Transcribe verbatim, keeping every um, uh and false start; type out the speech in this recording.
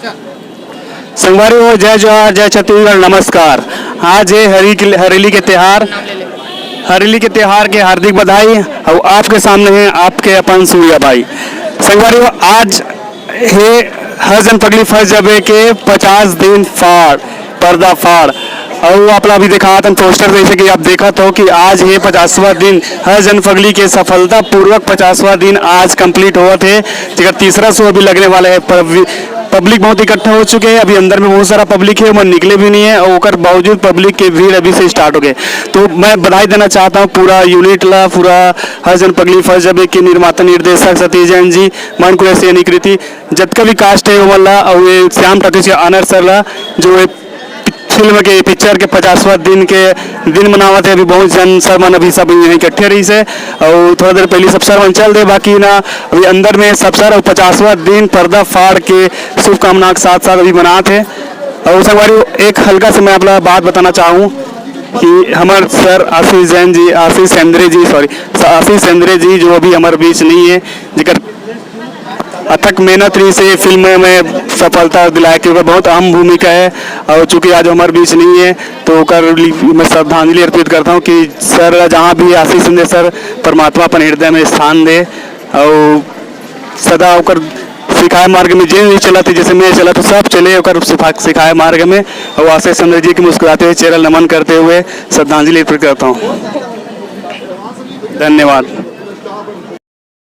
संगवारी हो, जय जोहार, जय छत्तीसगढ़, नमस्कार। आज हे हरी के, हरेली के त्योहार, हरेली के त्योहार के हार्दिक बधाई। और आपके सामने हे आपके अपन सूर्या भाई। संगवारी हो, आज हे हर जन पगली फंस जबे के पचास दिन फाड़, पर्दा फाड़। और आप ला अभी दिखात हन पोस्टर, जैसे कि आप देखत हो कि आज हे पचासवां दिन, हर जन पगली के सफलता पूर्वक पचासवां दिन आज कंप्लीट होवत हे, जेकर तीसरा शो अभी लगने वाला हे। पर पब्लिक बहुत इकट्ठा हो चुके हैं, अभी अंदर में बहुत सारा पब्लिक है, वो निकले भी नहीं है और ओकर बावजूद पब्लिक के भीड़ अभी से स्टार्ट हो गए। तो मैं बधाई देना चाहता हूँ पूरा यूनिट ला, पूरा हर जन पगली फंस जबे के निर्माता निर्देशक सतीश जैन जी, मानकुरा से निकृति, जतका भी कास्ट है ओमन ला, और ये श्याम टॉकीज के ऑनर सर ला, जो ये फिल्म के, पिक्चर के पचासवां दिन के दिन मनावत है। अभी बहुत जन सर मन अभी सब यहाँ इकट्ठे रहिस हे और थोड़ा देर पहले सब सर मन चल दे, बाकी ना अभी अंदर में सब सर और पचासवां दिन पर्दा फाड़ के शुभकामना के साथ साथ अभी मनात हे। और संगवारी, एक हल्का से मैं आप ला बात बताना चाहूँ कि हमारे सर आशीष जैन जी, आशीष सेंद्रे जी, सॉरी, आशीष सेंद्रे जी जो अभी हमारे बीच नहीं है, जेकर अथक मेहनत रहिस हे फिल्म में सफलता दिलाए के, ओकर बहुत अहम भूमिका है। और चूंकि आज हमारे बीच नहीं है, तो ओकर लिए मैं श्रद्धांजलि अर्पित करता हूँ कि सर ला जहाँ भी आशीष सेंद्रे सर, परमात्मा अपन हृदय में स्थान दे और सदा ओकर सिखाए मार्ग में जे भी चलत हे, जैसे मैं चलत हूँ, सब चले ओकर सिफा-, सिखाए मार्ग में। और आशीष सेंद्रे जी के मुस्कुराते हुए चेहरा नमन करते हुए श्रद्धांजलि अर्पित करता हूँ। धन्यवाद।